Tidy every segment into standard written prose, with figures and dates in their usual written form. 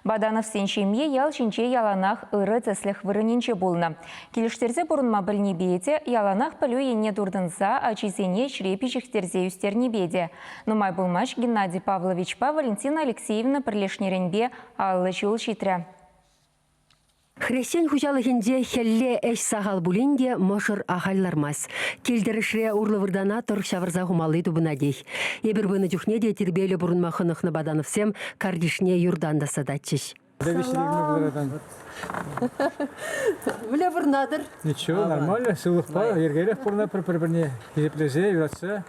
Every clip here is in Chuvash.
Бадановсен ҫемйи ял ҫинче яланах ырӑ тӗслӗх вырӑнӗнче пулнӑ. Килӗштерсе пурӑнма пӗлнипе те, яланах пӗлӳ енне туртӑнса ачисене ӗҫре пиҫӗхтерсе ӳстернипе те. Нумай пулмасть Геннадий Павловичпа Валентина Алексеевна пӗрлешнӗренпе 50 ҫул ҫитрӗ. Хресчен хуҫалӑхӗнче хӗлле ӗҫ сахал пулин те мӑшӑр ахаль лармасть. Кил-тӗрӗшре урлӑ выртана тӑрӑх ҫавӑрса хумалли тупӑнатех. Эпир пынӑ чухне те тирпейлӗ пурӑнма хӑнӑхнӑ Бадановсем картишне юртан тасататчӗҫ. Мӗнле пурӑнатӑр? Ничего, нормально, сывлӑхпа, йӗркеллех пурӑнатпӑр пӗр-пӗрне хисеплесе, юратса.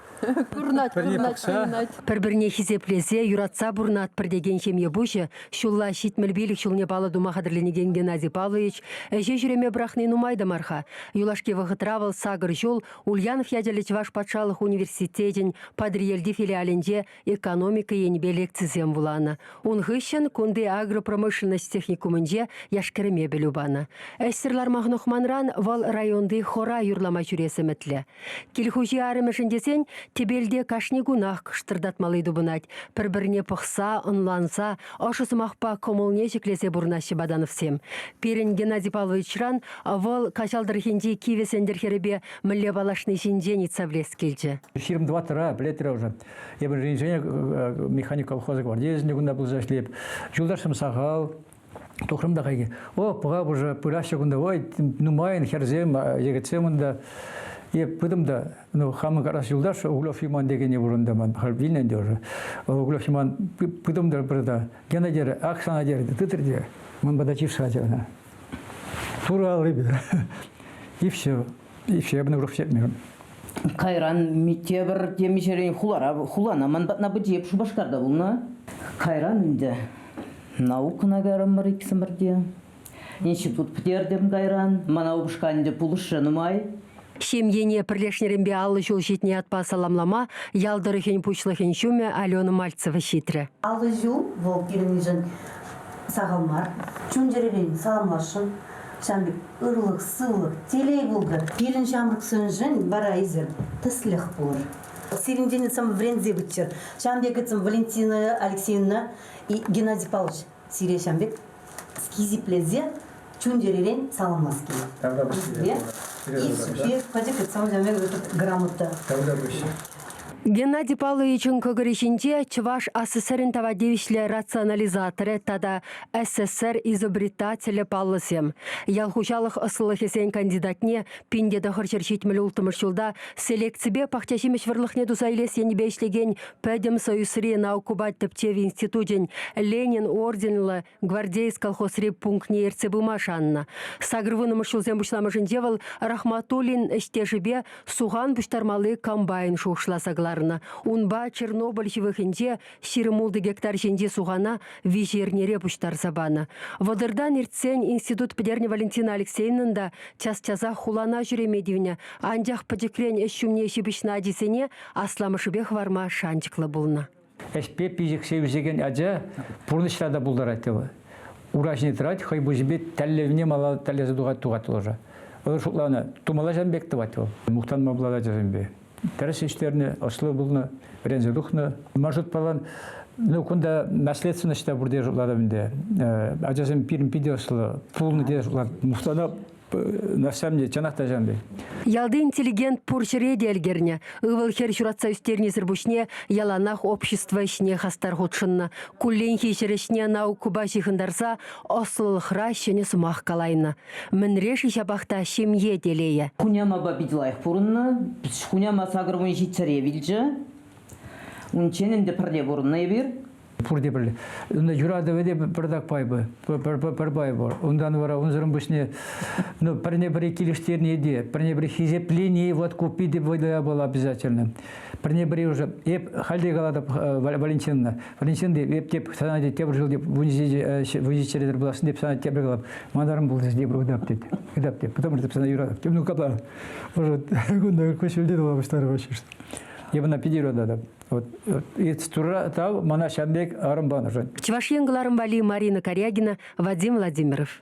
Пурӑнать, пурӑнать, пурӑнать. Пӗр-пӗрне хисеплесе, юратса пурӑнатпӑр текен ҫемье пуҫӗ ҫулла 75 ҫулне паллӑ тума хатӗрленекен Геннадий Павлович ӗҫе ҫӳреме пӑрахни нумай та мар-ха. Юлашки вӑхӑтра вӑл сакӑр ҫул Ульянов ячӗллӗ Чӑваш патшалӑх университечӗн Патӑрьелти филиалӗнче экономика енӗпе лекцисем вуланӑ. Ун хыҫҫӑн кунти агропромышленность техникумӗнче яш-кӗрӗме пӗлӳ панӑ. Ӗҫсӗр ларма хӑнӑхманран вӑл районти хора юрлама ҫӳрес ӗмӗтлӗ. Кил хуҫи арӑмӗшӗн тесен тӗпелте кашни кунах кӑштӑртатмалли тупӑнать. Пӗр-пӗрне пӑхса, ӑнланса, ӑшӑ сӑмахпа кӑмӑлне ҫӗклесе пурӑнаҫҫӗ Бадановсем. Пирӗн Геннадий Павловичран вӑл Каҫал тӑрӑхӗнчи Кивӗ Сӗнтӗр хӗрӗпе мӗнле паллашни ҫинчен ыйтса пӗлес килчӗ. 24-ра, пӗлетре уже. Эпир инженер механик колхоза гвардеецӗн кунта пулса ӗҫлеп. Юлташсем сахал, Тухрӑм та хайхи. О, пӑха уже пыраҫҫӗ кунта. Ой, нумайӑн хӗрсем, йӗкӗтсем унта. Эп пытӑм та, ну, хамӑн карас юлташ Углев Юман текенни пур унта ман, халь вилнӗ ӗнтӗ уже. Углев Юман пытӑм та пыр та. Гена терӗ, ак сана терӗ, тытӑр те. Ман пата чышса ӑна. Турӑ аллипе. И все. И все, я бы урӑх ҫитмерӗм. Кайран тепӗр темиҫерен хулара, хулана ман патна пычӗ, эп Шупашкарта пулнӑ. Кайран ӗнтӗ наукӑна кайрӑмӑр иксӗмӗр те. Институт пӗтертӗм кайран. Мана упӑшка ӗнтӗ пулӑшрӗ нумай. Ҫемьене пӗрлешнӗренпе 50 ҫул ҫитнӗ ятпа саламлама ял тӑрӑхӗн пуҫлӑхӗн ҫумӗ Алена Мальцева ҫитрӗ. 50 ҫул вӑл пирӗншӗн сахал мар. Чун-чӗререн саламласшӑн. Ҫавӑн пек ырлӑх, сывлӑх, телей пултӑр. Пирӗн ҫамрӑксемшӗн вара эсир тӗслӗх пулӑр. Сирӗнтен ыйтсам вӗренсе пыччӑр. Ҫавӑн пек ыйтсам Валентина Алексеевна и Геннадий Павлович сире ҫавӑн пек хисеплесе чун-чӗререн саламлас килет. Сире и пӗчӗк ыйтсам ҫавӑн пек грамота. Геннадий Павловичӑн кӑкӑрӗ ҫинче Чӑваш АССРӗн тава тивӗҫлӗ рационализаторӗ тата СССР изобретателӗ паллӑсем. Ял хуҫалӑх ӑслӑлӑхӗсен кандидатне 1976 ҫулта селекципе пахчаҫимӗҫ вӑрлӑхне туса илес енӗпе ӗҫлекен Пӗтӗм Союзри наукӑпа тӗпчев институчӗн Ленин орденлӑ Гвардеец колхозри пунктне ертсе пыма шаннӑ. Сакӑрвуннӑмӗш ҫулсем пуҫламӑшӗнче вӑл Рахматуллин ӗҫтешӗпе сухан пуҫтармалли комбайн шухӑшласа кӑларнӑ. Унпа Чернобыль ҫывӑхӗнче 26 гектар ҫинчи сухана виҫӗ эрнере пуҫтарса панӑ. Вӑтӑртан иртсен институт пӗтернӗ Валентина Алексеевнӑн та час-часах хулана ҫӳреме тивнӗ. Анчах пӗчӗкрен ӗҫ ҫумне ҫыпӑҫнӑ ачисене асламӑшӗпе хӑварма шанчӑклӑ пулнӑ. Ӗҫпе пиҫӗхсе ӳсекен ача пурнӑҫра та пултарать вӑл. Ура ҫине тӑрать, хӑй пуҫӗпе тӗллевне мала тӗллесе тухать тухать вӑл уже. Вӑл шутланӑ, тумалла ҫавӑн пек тӑвать вӑл. Мухтанма пулать ачасемпе. Тӗрӗс ӗҫтернӗ, ӑслӑ пулнӑ, вӗренсе тухнӑ. Маршрутпалан, ну, кунта наследственность та пур тесе шутлатӑп ӗнтӗ. Ачасем пирӗн питӗ ӑслӑ пулнӑ тесе шутлатӑп. Мухтанап на самом деле, чӑнах та ҫавӑн пек. Ялти интеллигент пур ҫӗре те ӗлкӗрнӗ. Ывӑл-хӗр ҫуратса ӳстернисӗр пуҫне яланах общество ӗҫне хастар хутшӑннӑ. Кулленхи ҫӗр ӗҫне наукӑпа ҫыхӑнтарса ӑслӑлӑхра ҫӗнӗ сӑмах калайнӑ. Мӗнре-ши ҫапах та ҫемье телейӗ? Хунямапа питӗ лайӑх пурӑннӑ. Хуняма 87-ре вилчӗ. Унччен ӗнтӗ пӗрле пурӑннӑ эпир. Пурте пӗрле. Унта юратӑвӗ те пӗртак пай пӗр пай пур. Унтан вара унсӑрӑн пуҫне ну, пӗрне-пӗри килӗштерни те, пӗрне-пӗри хисеплени вот ку питӗ вӑйлӑ япала обязательно. Пӗрне-пӗри уже эп халь те калатӑп Валентина. Валентин эп теп сана те тепӗр ҫул теп вунҫиччӗре пуласшӑн теп сана тепӗр калап. Манарӑм пулса тепӗр ытап тет. Ытап теп. Потому что сана юратап. Ну капла. Уже кунта куҫҫульте тула пуҫларӗ вообще. Эп ӑна питӗ юрататӑп. Вот, тура тав мана ҫавӑн пек арӑм панӑшӑн. Чӑваш Ен кӑларӑм валли Марина Карягина, Вадим Владимиров.